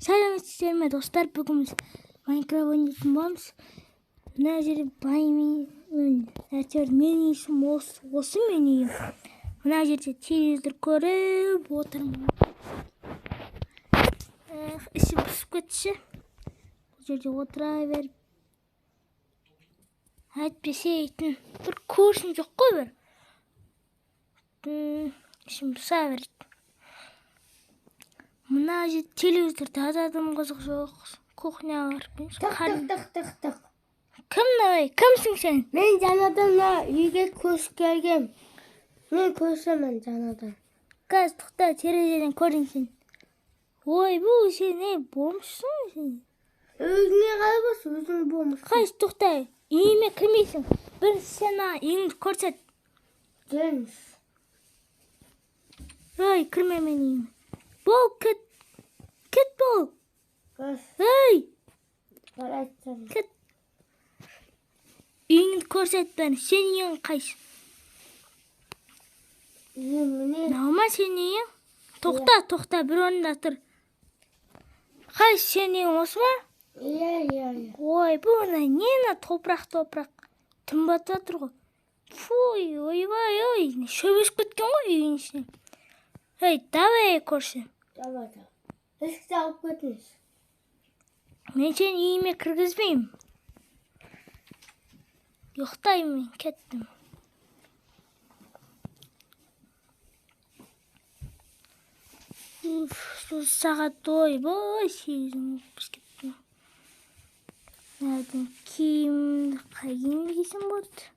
Сәлеметсіздер ме, достар? Бүгін біз Майнкрафт ойнайтын боламыз. Мына жерде бай мен, әйтеуір менің есімім осы менің үйім. Мына жерде телевизор көріп отырмын. Эх, ішім пысып кетші. Бұл жерде отыра беріп. Әйтпесе дейтін бір көршім жоқ қой бір. Ішім пыса береді. Мына жерде телевизорда да адам қызық жоқ. Кухняға барып келейінші. Тық тық тық тық тық. Кім мынау? Кімсің сен? Мен жаңадан мына үйге көшіп келгем. Мен көршімін жаңадан. Қазір тоқта, терезеден көрейін сені. Ойбу, сен не бомжсың ғой сен? Өзіңе қалай болсын, өзің бомжсың. Қайсы тоқта, үйіме кірмейсің. Бір сен маған үйіңді көрсет. Жүріңіз. Ой, кірме менің үйіме. Бол, кет. Кет бол. Көш. Ей, Барайтын. кет. Үйіңді көрсет бәрі. Сенің үйің қайсы? Үйім міне. Мынау ма сенің үйің? Тоқта, тоқта, бір орында тұр. Қайсы сенің үйің, осы ма? Иә, иә, иә. Ой, бұл мына не мына топырақ, топырақ. Түн батып жатыр ғой. Фуй, ойбай, ой, шөп өсіп кеткен ғой үйдің ішіне. Ей, давай көрші. Давай, давай. Есікті алып кетіңіз. Мен сені үйіме кіргізбеймін. Ұйықтаймын мен, кеттім. Уф, сол сағат ойбай, 8-ін кетті. Мынадан киімді қай киімді кисем болады?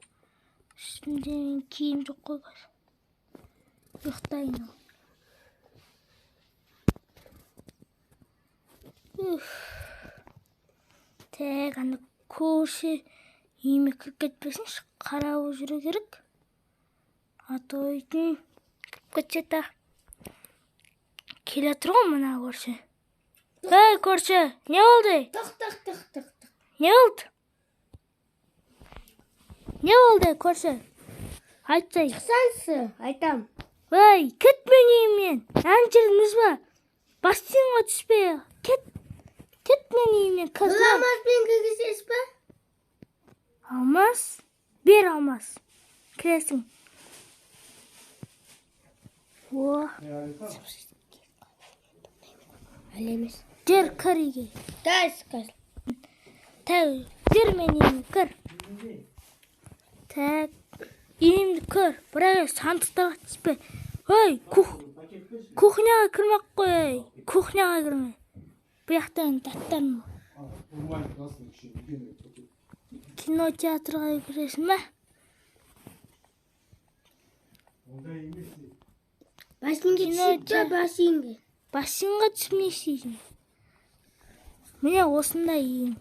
Үстімде менің киім жоқ қой қазір. Ұйықтайын. Уф. Так, ана көрші үйіме кіріп кетпесінші, қарап жүру керек. А то үйдің кіріп кетсе та. Келе жатыр ғой мына көрші. Ей, көрші, не болды? Тық тық тық тық тық. Не болды? Не болды, көрші? Айтсай. Шықсаңшы, айтам. Ей, кет менің үйімнен. Ана жерді мұзба. Бассейнге түспе. Кет. Кет менің үйімнен. Бұл алмазбен кіргізесіз бе? Алмаз? Бер алмаз. Кіресің. О. Әлі емес. Жүр, кір үйге. Қазір, қазір. Тәу, жүр менің үйіме, кір. Так, үйімді көр, бірақ сандықтарға түспе. Ой, кухняға кірмек қой, ей. Кухняға кірме. Бұл жақтан даттарым. Кинотеатрға кіресің бе? Бассейнге түсіп пе, бассейнге? Бассейнге түсіп не істейсің? Міне осындай үйім.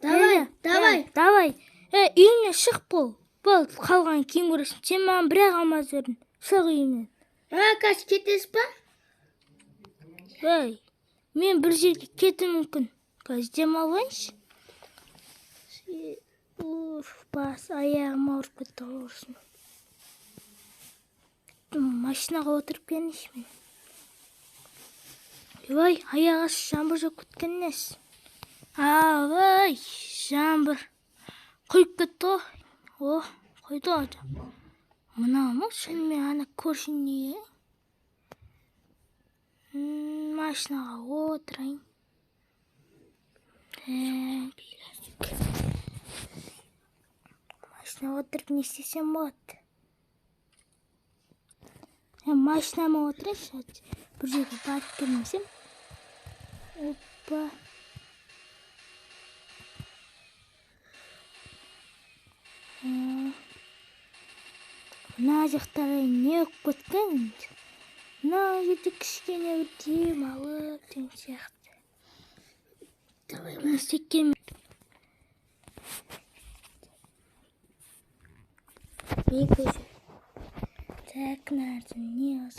Давай, давай. Давай. Үйіңнен шық бол. Бол, қалған кейін көресің. Сен маған бір-ақ алмаз бердің. Шық үйімнен. А, қазір кетесіз бе? Ей, мен бір жерге кетуім мүмкін. Қазір демалайыншы. Уф, бас, аяғым ауырып кетті ғой құрсын. Машинаға отырып келейінші мен. Ой, аяқ асты жаңбыр жауып кеткен несі? Ай, жаңбыр құйып кетті ғой. О, құйды ғой. Мынау ма шынымен ана көршінің үйі? Машинаға отырайын. Так. Машинаға отырып не істесем болады? Машинама отырайыншы. Бір жерге барып келмесем. Опа. Мына жақтары не болып кеткен? Мына жерде кішкене бір демалып деген сияқты. Не істеп Мен көшем. Так, мына жерде не аз?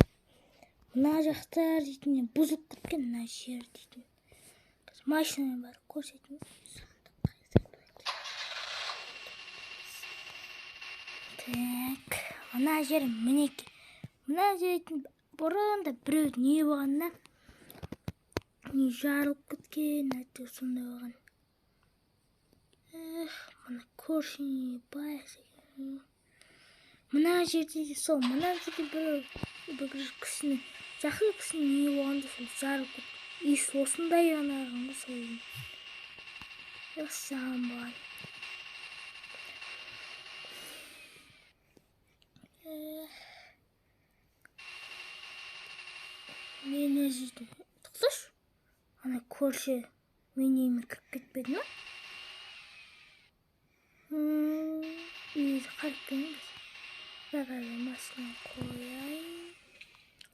Мына жақтар дейтін бұзылып кеткен мына жер дейтін. Қазір машинамен барып көрсетейін. Так, мына жер мінекей. Мына жердің бұрын да біреудің үйі болғанда Не жарылып кеткен, әйтеуір сондай болған. Эх, мына көрші бай. Мына жерде де сол, мына жерде бір кісінің, жақын кісінің үйі болғанда сол жарылып кеткен. Үй осындай ғана ғой сол үйдің. Эх, жаман болған. Эх. Мен өз жерден тоқташы. Ана көрші менің үйіме кіріп кетпеді ме? Үйді қарап келеміз. Бағана машинаны қояйын.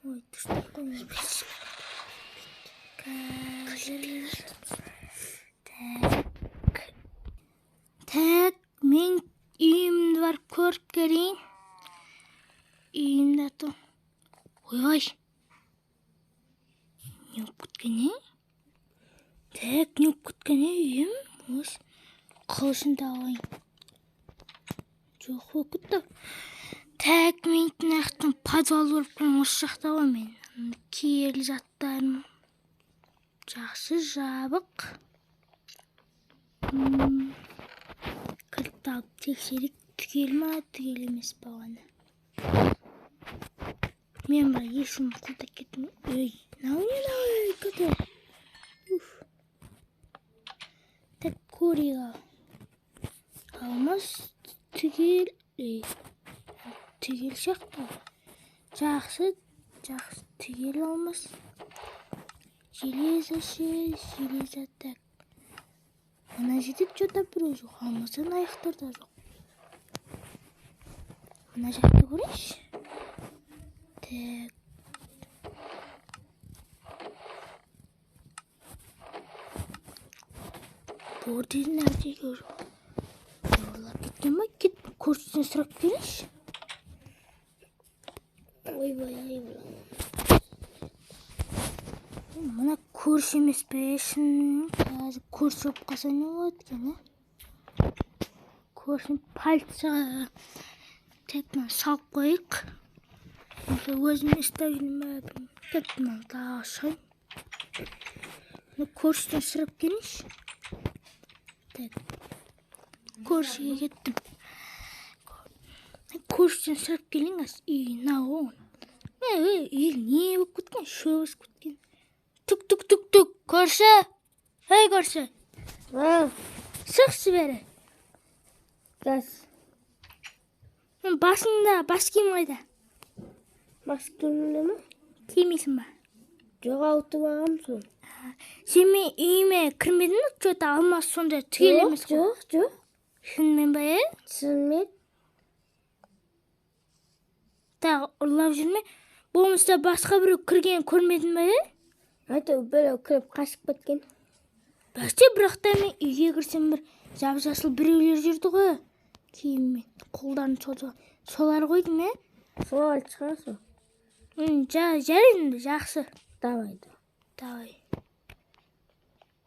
Ой, дұрыстап қоймай. Қазір. Так. Так, мен үйімді барып көріп келейін. Үйімді аты. Ойбай. Не болып кеткен, е? Так, не болып кеткен, е, үйім? Осы қылышын табайын. Жоқ болып кетті. Так, мен мына жақтан подвал көріп тұрмын, осы жақта ғой мен. Киелі заттарым. Жақсы жабық. Кілтті алып тексерейік. Түгел ма, түгел емес па оны. Мен бір есігімді құлыптап кеттім. Ей, мынау не, мынау көтер. Уф. Так, көрейік. Алмас түгел, ей, түгел сияқты. Жақсы, жақсы түгел алмас. Железо ше, железо так. Мына жерде чё-то біреу жоқ. Алмастан аяқтар да жоқ. Мына жақты көрейінші. Так. Бордың нәрсеге жоқ. Ұрлап кеткен ба? Кет, көршіден сұрап келейінші. Ойбай, ойбай. Мына көрші емес пе? Шын, қазір көрші болып қалса не болады екен, ә? Көршіні полицияға тек мына салып қояйық. Осы өзім ұстап жүрмін бе? Кет, мына тағы шығайын. Мына көршіден сұрап келейінші. Так. Көршіге кеттім. Көршіден сұрап келейін қазір. Үй, мынау ғой. Ей, үй не болып кеткен? Шөп өсіп кеткен. Түк, түк, түк, түк. Көрші. Ей, көрші. А. Шықшы бері. Газ. Мен басыңда бас киім қайда? Бас киімді ме? Кимейсің ба? Жоқ, ауытып алғам сол. Сен мен үйіме кірмедің бе? Чё-то алмас сондай түгел Жоқ, емес қой. жоқ, жоқ. Шынымен ба, е? Шынымен. Тағы ұрлап жүрме? Болмаса басқа біреу кіргенін көрмедің бе, е? Әйтеуір біреу кіріп қашып кеткен. Бәсе, бірақ та мен үйге кірсем бір жап-жасыл біреулер жүрді ғой. Киіммен, қолдарын созып. Солар ғой деймін, е? Солар шығар сол. Жарайды енді, жақсы. Давай, давай. Давай.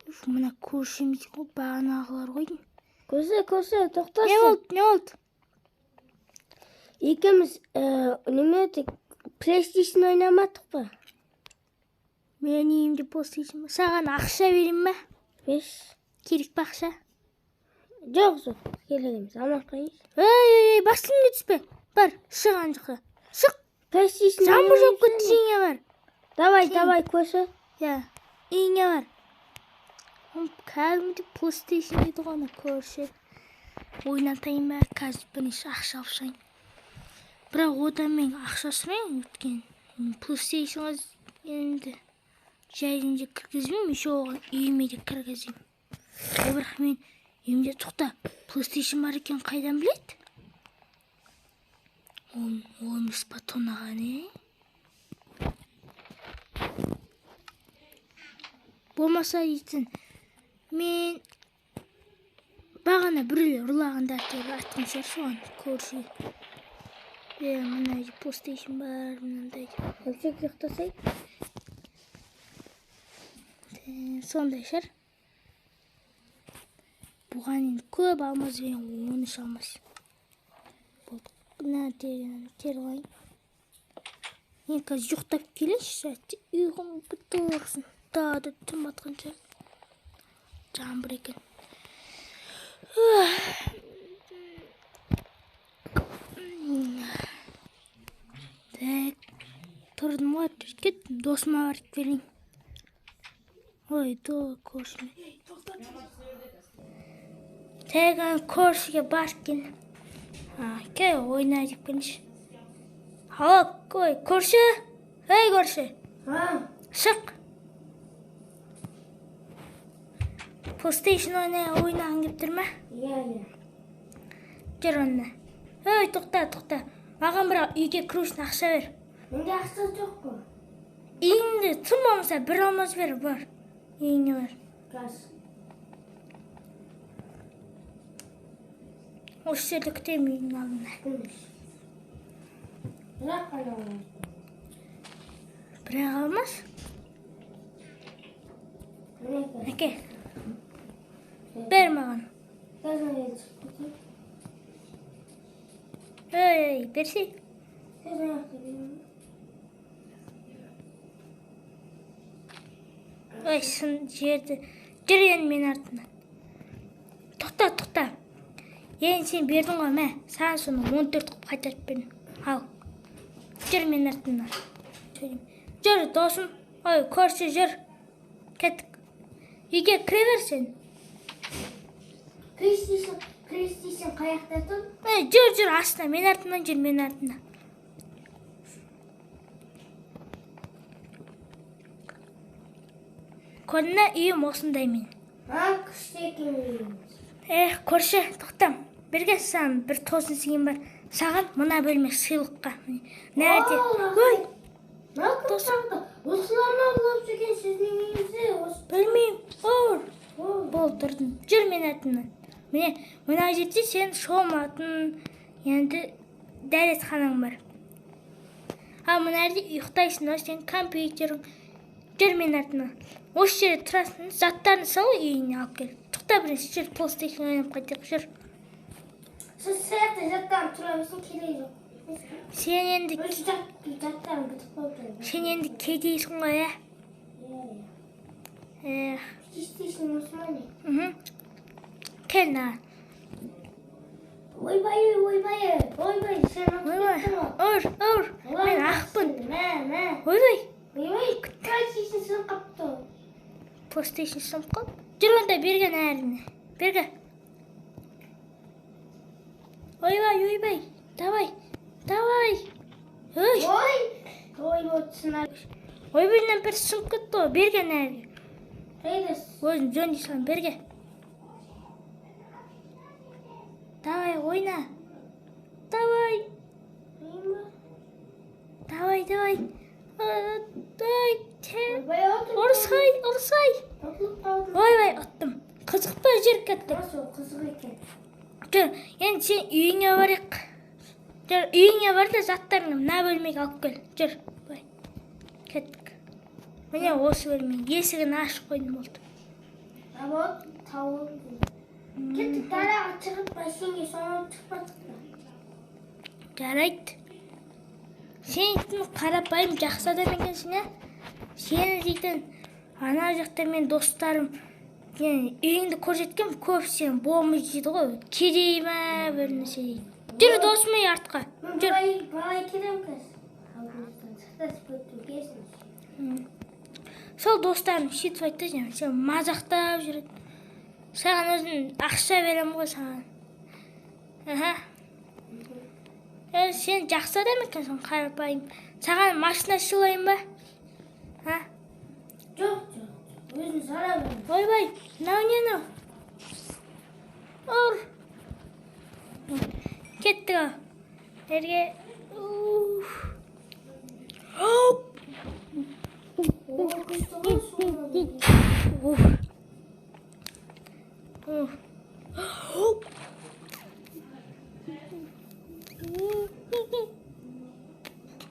Уф, мына көршіміз ғой, бағанағылар ғой деймін. Көрші, көрші, тоқташы. Не болды, не болды? Екеуміз, неме еді, PlayStation ойнамадық па? Мен үйімде PlayStation бар. Саған ақша берейін бе? Беш. Керек пе ақша? Жоқ, жоқ, керек емес. Алмай қояйыншы. Ей, ей, ей, басымды түспе. Бар, шық ана жаққа. Шық. PlayStation Жаңбыр жауып ойнамаймыз кетті, үйіңе бар. Давай, Сен- давай, көрші. Иә, үйіңе бар. Кәдімгідей PlayStation дейді ғой ана көрші. Ойнатайын ба? Қазір бірінші ақша алып шығайын. Бірақ одан мен ақша сұраймын, өйткені PlayStationға енді жайдан жай кіргізбеймін, еще оған үйіме де кіргіземін. Ол бірақ мен үйімде тоқта, PlayStation бар екенін қайдан біледі? Ол емес па тонаған, е? Болмаса дейтін, мен бағана біреулер ұрлағанда әйтеуір айтқан шығар соған көрші. Е, мына жерде PlayStation бар, мынандай деп. Әлсек ұйықтасай? Сондай шығар. Бұған енді көп алмаз берген, 13 алмаз. Болды. Мына теріп алайын. Мен қазір ұйықтап келейінші, сәтте ұйқым бітті болсын. Тағы да түн батқанша. Жаңбыр екен. Так, тұрдым ғой, кеттім, досыма барып келейін. Ой, көршіме. Так, көршіге барып кел. Кел, ойна деп келінші. Алло, ой, көрші. Ей, көрші. Шық. PlayStation ойнағың келіп тұр ма? Иә. Жүр онда. Ей, тоқта, тоқта. Маған бірақ үйге кіру үшін ақша бер. Менде ақша жоқ қой. Үйіңде тым болмаса бір алмаз бер, бар. Үйіңе бар. Газ. Осы жерде күтемін үйдің алдында. Бірақ қана алмаз. Бірақ алмаз? Әке. Бер маған. Ей, берсей. Ой, сын жерді. Жүр енді мен артымнан. Тоқта, тоқта. Енді сен бердің ғой, мә. Саған соны 14 қылып қайтарып бердім. Ал. Жүр мен артымнан. Жүр, досым. Ой, көрші, жүр. Кеттік. Үйге кіре бер сен. PlayStation қаяқта тұр? Жүр, жүр, астына. Мен артымнан жүр, мен артымнан. Көріне үйім осындай мен. Күшті екен үйіңіз. Эх, көрші, тоқтам. Бірге саған бір тосын сыйым бар. Саған мына бөлме сыйлыққа. Нәде? Ой! Осылар ма болып жүрген сіздің үйіңізде? Білмеймін. Ор! Бол, тұрдым. Жүр мен артымнан. Міне, мына жерде сен шомылатын, енді дәретханаң бар. Ал мына жерде ұйықтайсың, сен компьютерің. Жүр мен артымнан. Осы жерде тұрасың, заттарын сал үйіңе алып кел. Тоқта бірінші, жүр, PlayStation ойнап қайтайық, жүр. Сіз сияқты заттарын тұра берсін, керегі жоқ. Сен енді Өз заттарың бітіп қалып тұр. Сен енді кедейсің ғой, ә? Иә. Эх. PlayStation осы ма не? Кел маған. Ойбай, ойбай, ойбай, сен ұтып кеттің ғой. Ұр, ұр, мен ақпын. Мә, мә. Ойбай. Ойбай, PlayStation сынып қапты. PlayStation сынып қалды. Жүр онда берген әріне. Берге. Ойбай, ойбай. Давай, давай. Ой. Ой, ой, отсына. Ойбайынан бір сынып кетті ғой. Берген әріне. Қайда? Өзім жөндей саламын, берге. Давай, ойна. Давай. Давай, давай. Ұрысай, ұрысай. Ойбай, ұттым. Қызық па жер кеттік? Қызық екен. Жүр, енді сен үйіңе барайық. Жүр, үйіңе бар да заттарыңды мына бөлмеге алып кел. Жүр, былай. Кеттік. Міне осы бөлме. Есігін ашып қойдым болды. Вот, тауым. Кеттік, далаға шығып бассейнге шомылып шықпадық па? Жарайды. Сен дейтін қарапайым жақсы адам екенсің, ә? Сені дейтін ана жақта мен достарым үйіңді көрсеткен көп сен бомж дейді ғой, кедей ма бір нәрсе дейді. Жүр досым үй артқа. Жүр. Былай келем қазір. Сол достарым сөйтіп айтты, сен мазақтап жүреді. Саған өзім ақша берем ғой саған. Аха. Сен жақсы адам екенсің, қарапайым. Саған машина сыйлайын ба? А? Жоқ, жоқ. Өзім сала беремін. Ойбай, мынау не мынау? Ұр. Кеттік ау. Жерге.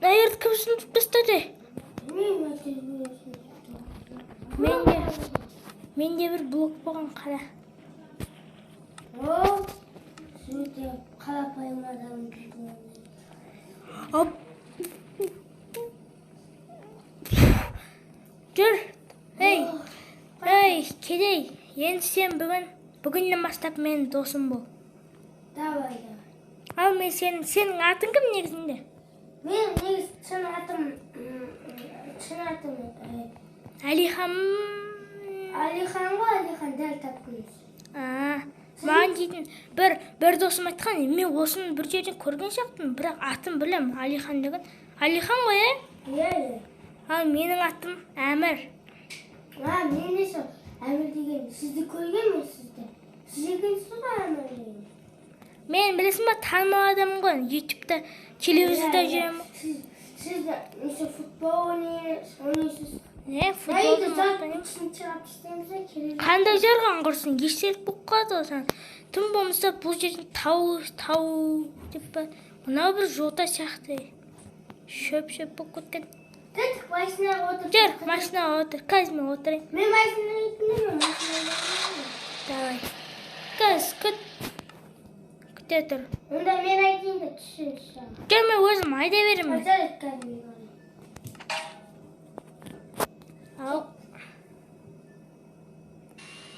Мына кім сынып тастады? Менде бір блок болған, қара. О, өте қарапайым адам. Оп. Жүр. Ей, ей, кедей, енді сен бүгіннен бастап менің досым бол. Давай, давай. Ал мен сенің атың кім негізінде? Мен негізі шын атым, шын атым Әлихан. Әлихан ғой, Әлихан, дәл таптыңыз. А, маған дейтін бір досым айтқан, мен осыны бір жерден көрген сияқтымын, бірақ атын білемін, Әлихан деген. Әлихан ғой, ә? Иә, иә. Ал менің атым Әмір. А, мен де сол Әмір деген, сізді көргенмін, сізді. Сіз екенсіз ғой Әмір деген. Мен, білесің ба, танымал адаммын ғой, ютубта, телевизорда жүремін. Сіз де неше футбол ойнайсыз. Не, Әйді, футболды зат мақтаймын. ішін шығарып тастаймыз да, керек. Қандай жарған құрсын, естелік болып қалады ғой саған. Тым болмаса бұл жерден тау, тау деп па, мынау бір жота сияқты. Шөп шөп болып кеткен. Кеттік, машинаға отыр. Жүр, машинаға отыр. Қазір мен отырайын. Мен машинаға отырмын, машинаға. Давай. Қазір күт. Күте тұр. Онда мен айтайын да, түсін. Жүр, мен өзім айдай беремін. Жарайды, қазір мен барайын. Ал.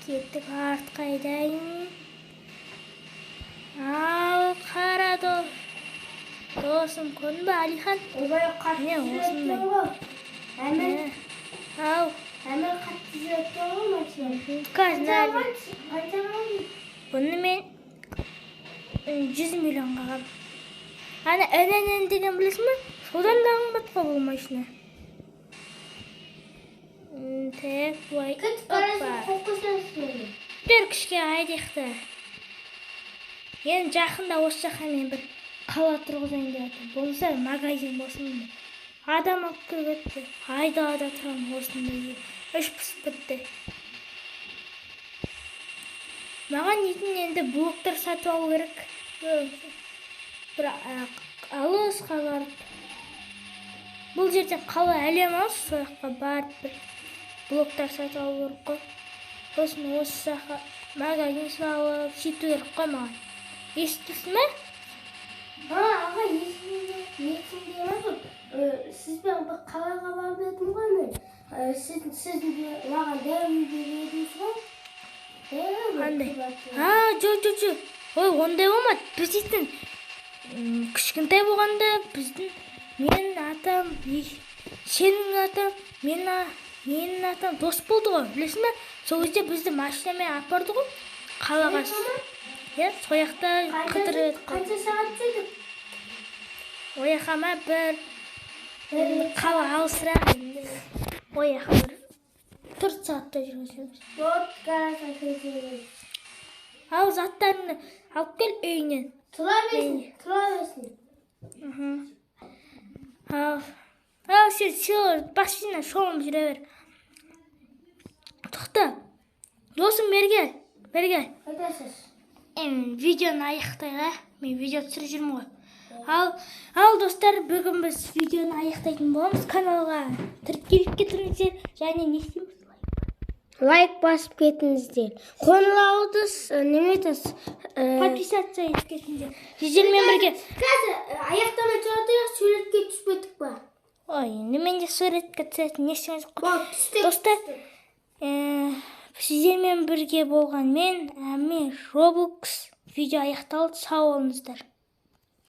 Кеттік, артқа айдайын. Ал, қара, досым, көрдің бе, Әлихан? Ойбай, қатты Міне, жүреді осындай. екен ғой. Әмір, Ал, Әмір, қатты жүреді екен ғой машина. Қазір Қанша алғансыз? Қанша алдың? Бұны мен 100 миллионға алғанмын. Ана ННН деген білесің бе? Содан да қымбат қой бұл машина. Так, былай. Кеттік, гаражға Опа. қойып қойсаңыз енді. Бір кішкене айдайық та. Енді жақында осы жаққа мен бір қала тұрғызайын деп жатырмын. Болмаса магазин болсын. Адам алып келіп кетті. Айдалада тұрамын осындай. Іш пысып бітті. Маған дейтін енді блоктар сатып алу керек. Бір алысқа барып. Бұл жерден қала әлем алыс, сол жаққа барып бір блоктар сатып алу керек қой. Сосын осы жаққа магазин салып, сөйту керек қой маған. Естіп тұрсың ба? А, аға, есімде, есімде ма бұл? Сізбен бір қалаға барып едім ғой мен. Сіз маған дәу үй беріп едіңіз ғой. Дәу бір Қандай? квартира. А, жоқ, жоқ, жоқ. Ой, ондай болмады. Біз дейтін кішкентай болғанда біздің менің атам, сенің атаң, менің атам дос болды ғой, білесің бе? Сол кезде бізді машинамен апарды ғой қалаға. Иә, сол жақта қыдырып едік қой. Қанша сағат жүрдік? Ол жаққа ма, бір қала алысырақ енді. Ол жаққа бір 4 сағатта жүрген шығармыз. Вот, гаражға кіргіземіз. Ал, заттарыңды алып кел үйіңнен. Тұра берсін, тұра берсін. Ал, ал, сен сен бассейннен шомылып жүре бер. Тоқта. Досым, бері кел. Бері кел. Қайдасыз? Эми видеоны аяқтайық, ә? Мен видео түсіріп жүрмін ғой. Ал, ал, достар, бүгін біз видеоны аяқтайтын боламыз. Каналға тіркеліп кетіңіздер және не істейміз? Лайк басып кетіңіздер. Қоңырауды неме етесіз? Подписаться етіп кетіңіздер. Сіздермен бірге Қазір аяқтамай тұра тұрайық, суретке түспедік па? Ой, енді менде суретке түсетін ештеңе жоқ қой. Болды, түстік. Достар, сіздермен бірге болған мен, Әмір Роблокс. Видео аяқталды. Сау болыңыздар.